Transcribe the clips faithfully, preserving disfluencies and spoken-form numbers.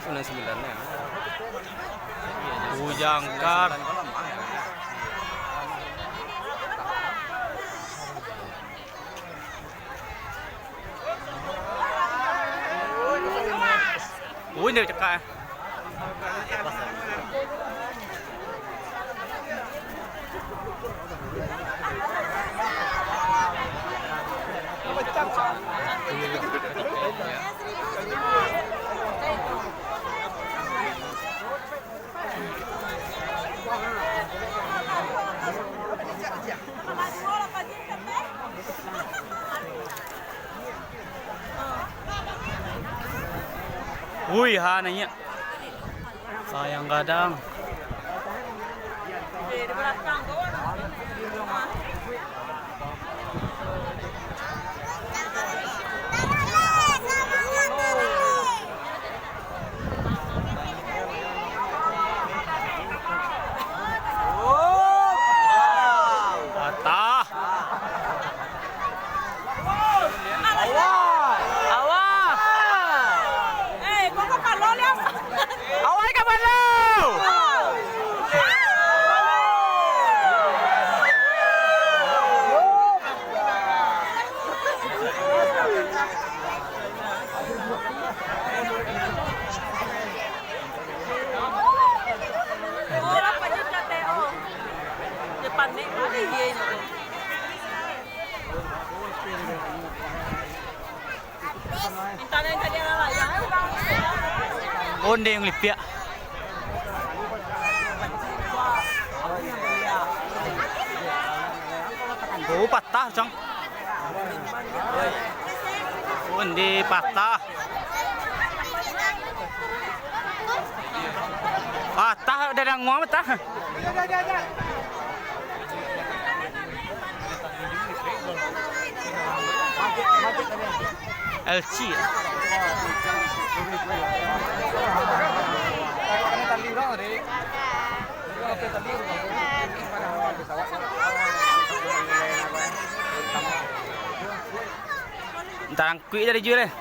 Sembilan sembilan ya. Bujangkar. Ui, dia cakak, eh. Ui, ha, naiak. Sayang gadang. Patah. Awas! Awas! Eh, kau kapalo liang. Awas kapalo! Onde yang lipiak. Oh, patah, cang. Onde patah. Patah, dari angua patah. L C. Tarang Kuik dari jua deh.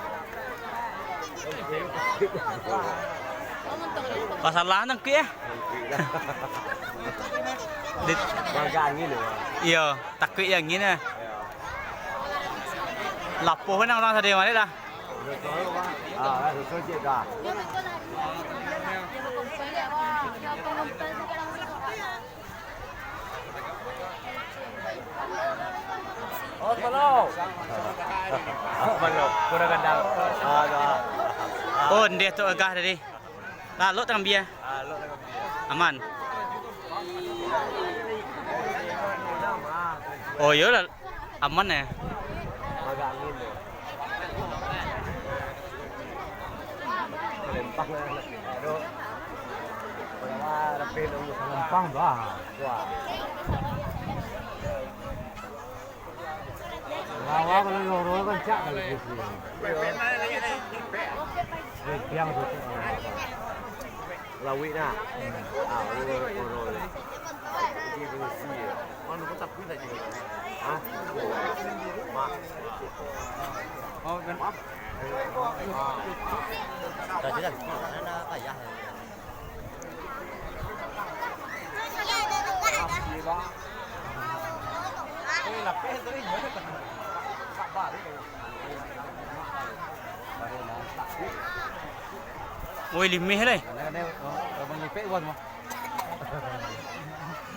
Pasalah nang kuik eh. Di- Maga angin tu. Iyo, takuik jo angin eh. Lapuah nang urang sadai malik lah. Ah, susu cik dah. Oh, sepuluh. Sepuluh. Kurang gandang. Ah, dah. Oh, ndeh tu gagah tadi. Lalok tangan bia. Aman. Oh, iyo lah. Aman eh. Agak angin tu. Lempang lah. Aduh. Lempang bah. Wah. Lawa kalau loro kan cak kali sisi. Lempang tu. Lawik nah. Ah, loro, loro. Jadi besi ya. Mana kau tak pindah je? Hah? Mak. Oh, kan? Dah jelas. Mana payah? Eh, lapeh tadi. Sabar. Woi, limeh lai. Kadang-kadang, oh, abang ngipek buat mah.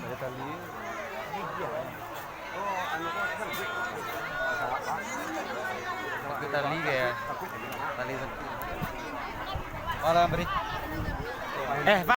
Ada tali. Ada tali ke ya? Tali tu. Orang beri. Eh,